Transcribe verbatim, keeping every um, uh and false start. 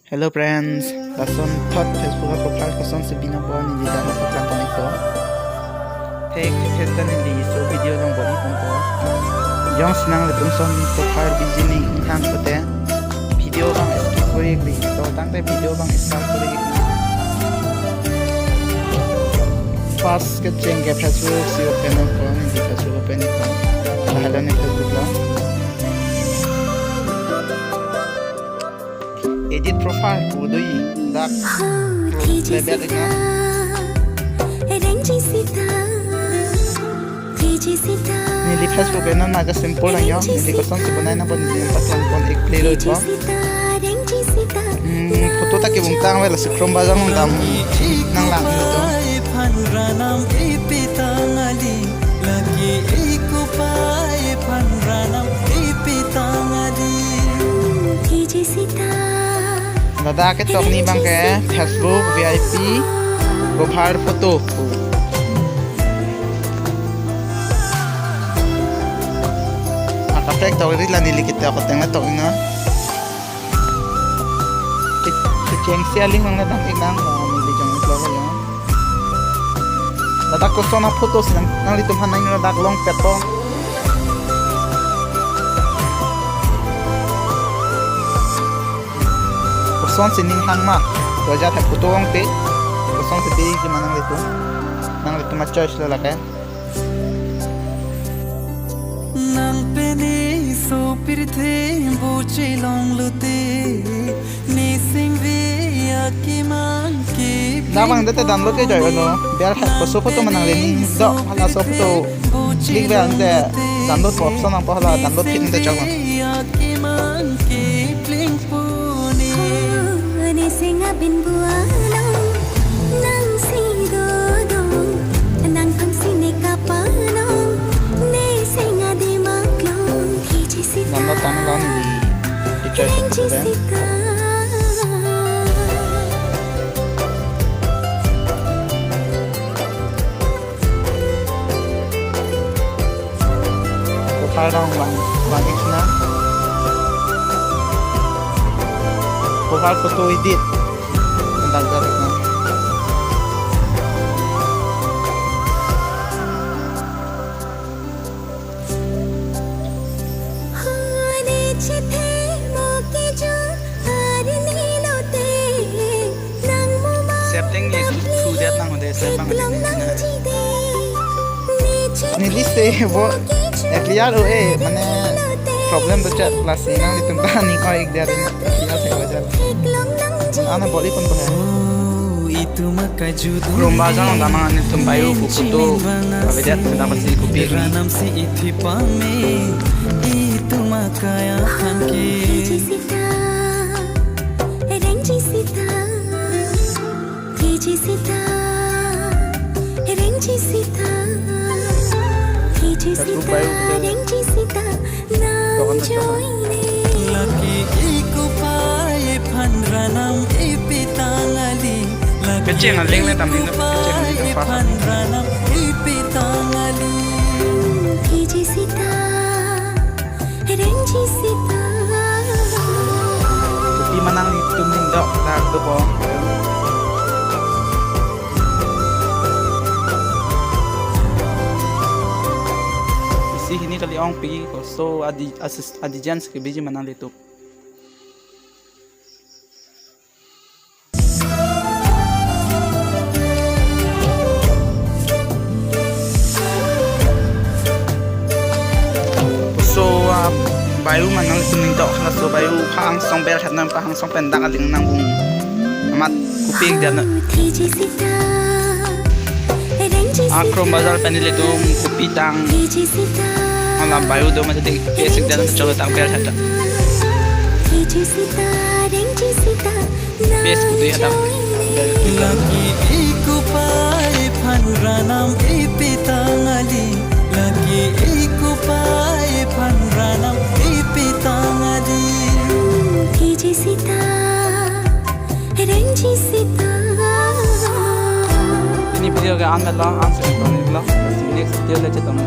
Hello friends, lason thot Facebook a profile kosonsi binong pon neli dam paklang pon ikpo. Thek thek ta neli laso video along bor-i pon ikpo. Jongsi nanglitum ason profile biji ni inghang pute video abang skip kori ikri. To tangte video abang start kori ikri. First kecheng ke Facebook si open ikpo, neli Facebook open ikpo. Lahelo neli Facebook lo. Edit profile pu do-i, dak close le back ikna. Neli Facebook ke non maga simple lang yo. Neli kosonsi bonai nangpo neli paklang pon ik play lo ikpo. Hmm, photo ta kebung tang ave, lasi Chrome browser along dam nang lang ikpo. Ladak ketok ni abang ke Facebook V I P cover photo. Akaprek tok ri la neli ketok ateng la tok ikna. Ke-, kechengsi aling abang la dam ik nang, ah, neli jong iklo ko ya. Ladak koson a photo si nang, nanglitum aphan nang ladak longpet po. Kosonsi ning hang ma, to ajat hai photo ong pe. Kosonsi pe ji ma nanglitum. Nanglitum a choice lo lake. Nang pene so pirthe bo chelong lote, ne singve akimang ke. Labang dete download ke joy ono. Bel hat koso photo manang le ning do, halaso photo click bel ante download option nangpo, hala download phit ante chok. Download tang lang di, di choice photo de. Profile along vang, vang ikna. Profile photo edit. Dak dak ikna. Setting ye thu det nang hode, save abang le. Neli se bo, eh, clear ho eh, mane problem to chat plus si nanglitum ta ning oi ik det, clear the ho chat. Ana bor-i pon ko hai. Chrome browser along dam nang, nanglitum bio pu photo avedet, dak pasi copy ikri. Laki ikupai aphan ranam ipi tang ali. Kecheng aling le tam ning, kecheng aling aphan. Ranam ipi tang ali. Kopi ma nanglitum ning do, dak do po. Isi hini kali ong pi ko, so adi, asis, adi jans ke biji ma nanglitum. So, ah, bio ma nanglitum ning do, halaso bio pha angsong bel hat nang, pha angsong pen dak aling nang bung. Amat kopi ik det na. Ah, Chrome browser pen ilitum kopi tang. Hala bio do mate paste ik det na, cholo tang bel hat. Paste putui hadak. Laki ikupai aphan ranam ipi tang ali. Laki ikupai aphan ranam ipi tang ali. Ini video ke an lo, an si tong lo. Next video le chetong na.